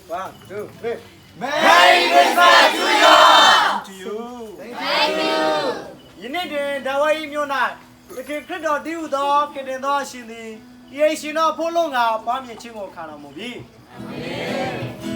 One, two, three. Merry Christmas to you all! Thank you. ယနေ့တွင် ဒါဝိဒ်အမျိုး၌ သခင်ခရစ်တော်တည်းဟူသော ကယ်တင်သောအရှင်သည် ယဟိန္ဒူအဖိအလို့ငှာ ဘုရားမြင်ခြင်းကို ခံတော်မူပြီ။ Amen.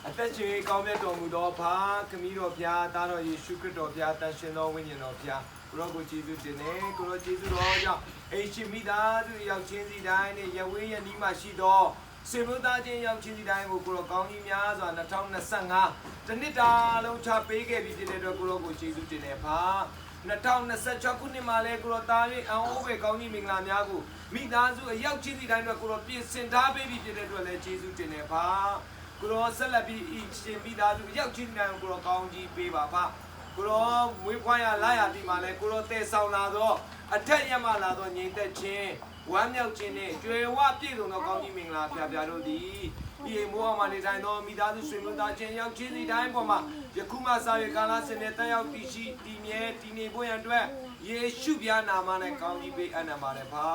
အသက်ရှင်ကောင်းမြတ်တော်မူသောအဖ, ခမည်းတော်ဘုရား, သားတော်ယေရှုခရစ်တော်ဘုရား, သန့်ရှင်းသောဝိညာဉ်တော်ဘုရား, ကိုယ်တော်ကိုကျေးဇူးတင်တယ်။ ကိုယ်တော်ကျေးဇူးတော်ကြောင့် အိမ်ရှင်မိသားစုရောက်ခြင်းစီတိုင်းနဲ့ ရပ်ဝေးရပ်နည်းမှာရှိသော ဆွေမျိုးသားချင်းရောက်ခြင်းစီတိုင်းကို ကိုယ်တော်ကောင်းကြီးများစွာ နှစ်ထောင်နှစ်ဆယ့်ငါး တစ်နှစ်တာလုံးချပေးခဲ့ပြီးဖြစ်တဲ့အတွက် ကိုယ်တော်ကိုကျေးဇူးတင်တယ်အဖ။ နှစ်ထောင်နှစ်ဆယ့်ခြောက်ခုနှစ်မှာလည်း ကိုယ်တော်သားလေးအံၤအိၣ်ဝဲကောင်းကြီးမင်္ဂလာများကို မိသားစုအရောက်ချင်းစီတိုင်းအတွက် ကိုယ်တော်ပြင်ဆင်ထားပေးပြီးဖြစ်တဲ့အတွက်လည်း ကျေးဇူးတင်တယ်အဖ။ ကိုယ်တော်ဆက်လက်ပြီး အိမ်ရှင်မိသားစုအရောက်ချင်းစီတိုင်းကို ကိုယ်တော်ကောင်းကြီးပေးပါအဖ။ ကိုယ်တော်မွေးဖွားရာလရာသီမှာလည်း ကိုယ်တော်သယ်ဆောင်လာသော အထက်ရမှလာသော ငြိမ်သက်ခြင်း ဝမ်းမြောက်ခြင်းနှင့် ကြွယ်ဝပြည့်စုံသောကောင်းကြီးမင်္ဂလာ ဖျားဖျားတို့သည် ဒီအိမ်ဘဝမှာနေထိုင်သော မိသားစုဆွေမျိုးသားချင်း ရောက်ချင်းစီတိုင်းပေါ်မှာ ယခုမှစ၍ ကာလစဉ်နဲ့ သက်ရောက်တည်ရှိ တည်မြဲ တည်နေဖို့ရန်အတွက် ယေရှုဘုရားနာမနဲ့ ကောင်းကြီးပေးအပ်နှံပါတယ်ဖ။ အာ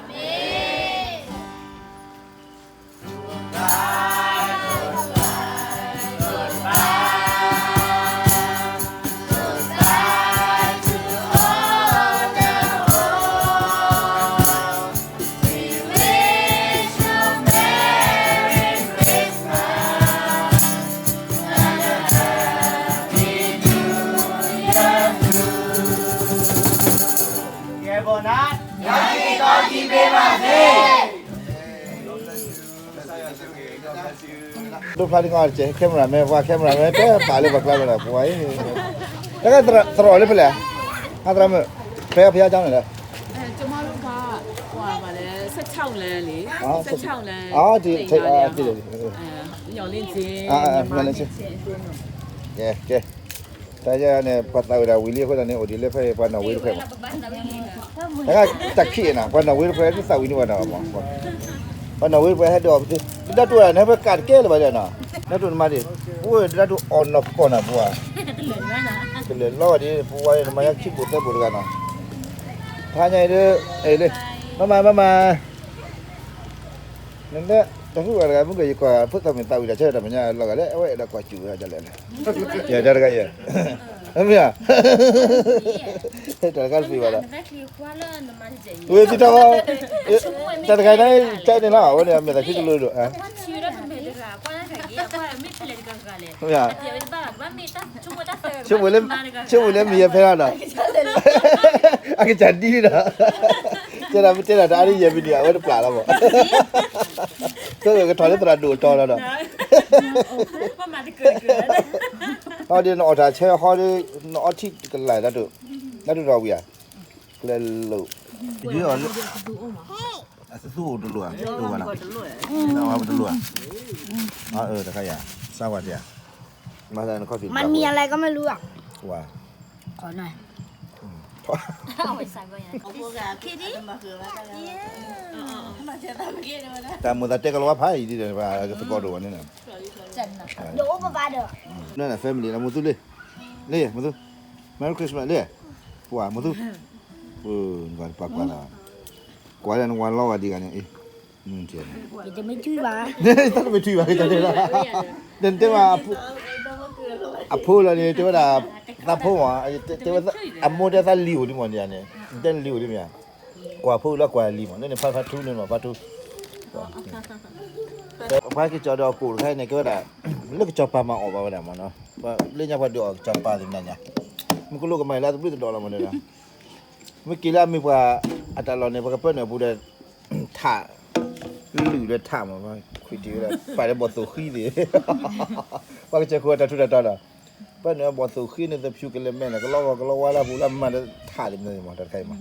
မင်။ Camera man, ပှၤ camera man တဲပာ်လၢပှၤကျါန့ၣ်လီၤ ပှၤအံၤ, တၢ်ကသရိာ်လၢဖဲလဲၣ်, အသရၣ်မုၣ်, ဖဲဖဲအါကၠီန့ၣ်လဲၣ်, ကျမတို့က ဟိုဟာပါလဲ ဆယ့်ခြောက်လမ်းလေ, ဆယ့်ခြောက်လမ်း, မျှော်လင့်ခြင်း, ကဲ ကဲ တၢ်ယဲန့ၣ် ပှၤသးဝံၣ်တၢ်ဝံၤလံအဃိသတးန့ၣ် အိၣ်ဒံးလၢဖဲအံၤ ပှၤနီၣ်ဝ့တဖျၢၣ်မး, တၢ်ခံးနီၤ ပှၤနီၣ်ဝ့တဖျၢၣ် တသးဝံၣ်န့ၢ်ပှၤနီၤ, ပှၤနီၣ်ဝ့တဖျၢၣ်ဟဲဒိး, တဒၣ်တိၢ်ဝဲဒၣ်န့ၣ် ဖဲကးတကဲလၢၤဘၣ်ဒီးနီၤ, ဒၣ်တိၢ်နမါဒံး, အိၣ်ဝဲဒၣ်တိၢ်အီၣ်နီၢ်ကီၢ်နၤပှၤ, ကလဲၤလီၤဒံး ပဝဲန့ၣ် နမါယါခံဘိးသၢဘိးတဂၤနီၤ, ဖးညါအံၤဒီး, မမါ မမါ နတၢ်ဟူးဂၤတဂၤ မုၢ်ကယကွၢ် ဖိသၣ်မုၣ်သးဝံၣ်တၢ်ဆၢတၢ်မဲာ်ညါလီၤဂာ်လဲၣ်, အဝဲအဲၣ်ဒိးကွၢ်စူၣ်ဝဲဒၣ်လဲၣ်, ယတၢ်တဂၤယဲ, မ့ၢ်ဧါ, တၢ်တဂၤတသ့ဘၣ်ဒီး, ဝဲသံတၢ်ဘၣ်, တၢ်တဂၤန့ၣ် တၢ်န့ၣ်လီၤ အဝဲန့ၣ် အမဲာ်သးခံတလိၤဒိၣ်, မ့ၢ်ဧါ, ဆိကမိၣ်လၢမ့ၢ်ယဲဖဲလီၤဒီး, အကစၢ်ဒ်န့ၣ်ဒီး, တဲဒၣ်မ့ၢ်တဲဒၣ်တၢ်အါဒ်ယဲမ့ၢ်န့ၣ် အဝဲတပျၢ်လီၤမး, ကထီၣ်လၢသရၣ်ဒိၣ်တီၤလီၤဒီး, ဟီဒီးနအီၣ်တၢ်ဆၢဟီဒီး, နအီထံတကလၢ်, နဒိၣ်ထီၣ်ဝံၤဧါ, က လဲၤလိာ်, ယွၤအီၤလၢ အသူအိၣ်တလိၣ်ဧါ, တဝၤလီၤ, တလိၣ်ဧါ, အၢ တခါယၤ, စါဝၤတယၤ, မၤသးနခီၣ်ဖံး, မၤမံၤအလဲၣ်ကမ့ၢ်လူၤဧါ, ဝၤ, တၢ်မိၢ်သးတဲကလီၤဝါဖးအံၤဒ်ဒီး သကိးဒိၣ်ဝဲန့ၣ်, ဒီးအိၣ်ပပၢ်ဒီး, န family လၢမူသူလ့, လ့ မူသူ, Merry Christmas လ့, ပှၤမူသူ, ပှၤကွၢ်လီၤ, ကွၢ်လၢနဝၤလီၤဝဲဒ်ဂၤန့ၣ်, တမ့ၢ်ထွံၣ်ဘၣ်, တမ့ၢ်ထွံၣ်ဘၣ်, နတဲဘၣ်, အဖိလီၤန့ၣ် တဲဝဲဒၣ်, သးဖိမး, တဲဝဲ, အမိၢ်တဲသးလံၤအိၣ်ဒ်မးန့ၣ်န့ၣ်, နတဲလံၤအိၣ်ဒ်မ့ၢ်ဧါ, ကွၢ်ဖိလၢကွၢ်လံၤမး, န့ၣ်န့ၣ်ဖးဖးထူန့ၣ်မး ဖးထူ ပှၤကစီၤဒီးအကိၣ်တခါန့ၣ် ကဲဝဲဒၣ်, လၢကစီၤပၤမၤအီၣ်ဘၣ်ဝဲဒၣ်မးနီၤ, လၢညါပှၤဒုးအီၣ်ကစီၤပၤသ့ၣ်မနၤညါ, မ့ၢ်ကလိကမၤအံၤလၢတဘျုးတဒီးလီၤမးဒီး, မ့ၢ်က့ၤလၢအမ့ၢ်ပှၤ, အတၢ်လီၢ်န့ၣ် ပှၤကပၢနုာ်အပူၤဒီး, ထး, လုၢ်လၢထးမး, ခွံတ့ၢ်ဝဲဒၣ် ပာ်လၢဘီၣ်သိၣ်ဃံသ့ၣ်, ပှၤကစၢၢ်ခိၣ်အတၢ်ထူးတၢ်တီၤဒီး, ပၢနုာ်ဘီၣ်သိၣ်ဃံန့ၣ် သဖၠူကလဲၤမဲာ်န့ၣ် ကလီဂီၤကလီဝါလၢအပူၤလၢအမၤဒီးထးတမံၤမး တၢ်တခါအံၤမး